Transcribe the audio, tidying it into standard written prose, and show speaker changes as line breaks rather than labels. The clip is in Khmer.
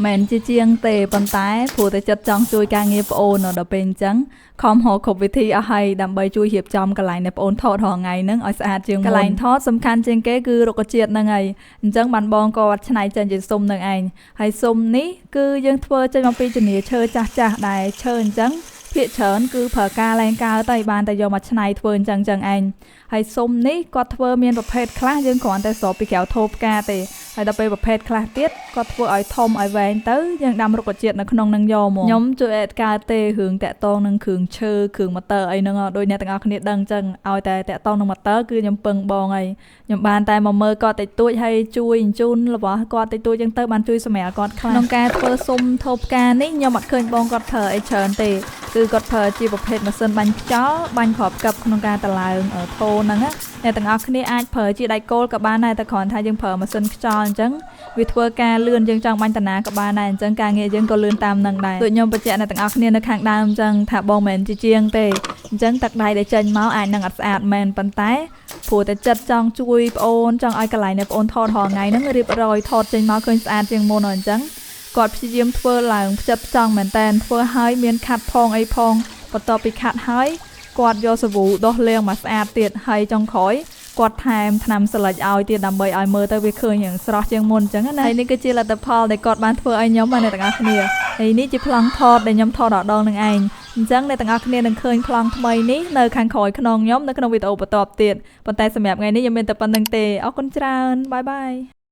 មិនជាជាងទេប៉ុន្តែព្រោះតែចិត្តចង់ជួយការងារប្អូនដល់ពេលអញ្ចឹងខំរកគ្រប់វិធីអស់ហើយដើម្បីជួយរៀបចំកន្លែងដែលប្អូនថតរាល់ថ្ងៃហ្នឹងឲ្យស្អាតជាងមុនកន្លែងថតសំខាន់ជាងគេគឺរុក្ខជាតិហ្នឹងហើយអញ្ចឹងបានបងគាត់ច្នៃចេញជាស៊ុមនឹងឯងហើយស៊ុមនេះគឺយើងធ្វើចេញមកពីជំនាឈើចាស់ចាស់ដែលឈើអញ្ចឹងភាគច្រើនគឺប្រើការលែងកើទៅបានតែយកមកច្នៃធ្វើអញ្ចឹងចឹងឯងហើយស៊ុមនេះគាត់ធ្វើមានប្រភេទខ្លះយើងគ្រាន់តែស្រោបពីក្រៅថូផ្កាទេហើយដល់ពេលប្រភេទខ្លះទៀតគាត់ធ្វើឲ្យធំឲ្យវែងទៅយើងដាំរុក្ខជាតិនៅក្នុងនឹងយកមកខ្ញុំជួយអេតកើតទេរឿងតាក់តងនឹងគ្រឿងឈើគ្រឿងម៉ូទ័រអីហ្នឹងដូចអ្នកទាំងអស់គ្នាដឹងអញ្ចឹងឲ្យតែតាក់តងនឹងម៉ូទ័រគឺខ្ញុំពឹងបងហើយខ្ញុំបានតែមកមើលគាត់តិចតួចហើយជួយអញ្ជូនរបស់គាត់តិចតួចអញ្ចឹងទៅបានជួយសម្រាលគាត់ខ្លះក្នុងការធ្វើស៊ុមថូផ្កានេះខ្ញុំអត់ឃើញបងគាត់ប្រើអីច្រើនទេគឺគាត់ប្រើជាប្រភេទម៉ាស៊ីនបាញ់ខ្យល់បាញ់គ្រាប់កឹបក្នុងការតម្លើងថូហ្នឹងណាអ្នកទាំងអស់គ្នាអាចប្រើជាដែកគោលក៏បានដែរតែគ្រាន់ថាយើងប្រើម៉ាស៊ីនខ្យល់អញ្ចឹងវាធ្វើការលឿនយើងចង់បាញ់តាណាក៏បានដែរអញ្ចឹងការងារយើងក៏លឿនតាមនឹងដែរដូចខ្ញុំបញ្ជាក់អ្នកទាំងអស់គ្នានៅខាងដើមអញ្ចឹងថាបងមិនមែនជាជាងទេអញ្ចឹងទឹកដៃដែលចេញមកអាចនឹងអត់ស្អាតមែនប៉ុន្តែព្រោះតែចិត្តចង់ជួយប្អូនចង់ឲ្យកន្លែងដែលប្អូនថតរាល់ថ្ងៃហ្នឹងរៀបរយថតចេញមកឃើញស្អាតជាងមុនអញ្ចឹងគាត់ព្យាយាមធ្វើឡើងផ្ចិតផ្ចង់មែនតែនធ្វើឲ្យមានខាត់ផងអីផងបន្ទាប់ពីខាត់ហើយគាត់យកសាប៊ូដោះលាងមកស្អាតទៀតហើយចុងក្រោយគាត់ថែមថ្នាំស្លិចឲ្យទៀតដើម្បីឲ្យមើលទៅវាឃើញយ៉ាងស្រស់ជាងមុនអញ្ចឹងណាហើយនេះគឺជាលទ្ធផលដែលគាត់បានធ្វើឲ្យខ្ញុំបាទអ្នកទាំងអស់គ្នាហើយនេះជាប្លង់ថតដែលខ្ញុំថតដល់ដងនឹងឯងអញ្ចឹងអ្នកទាំងអស់គ្នានឹងឃើញប្លង់ថ្មីនេះនៅខាងក្រោយខ្នងខ្ញុំនៅក្នុងវីដេអូបន្ទាប់ទៀតប៉ុន្តែសម្រាប់ថ្ងៃនេះខ្ញុំមានតែប៉ុណ្្នឹងទេអរគុណច្រើនបាយបាយ។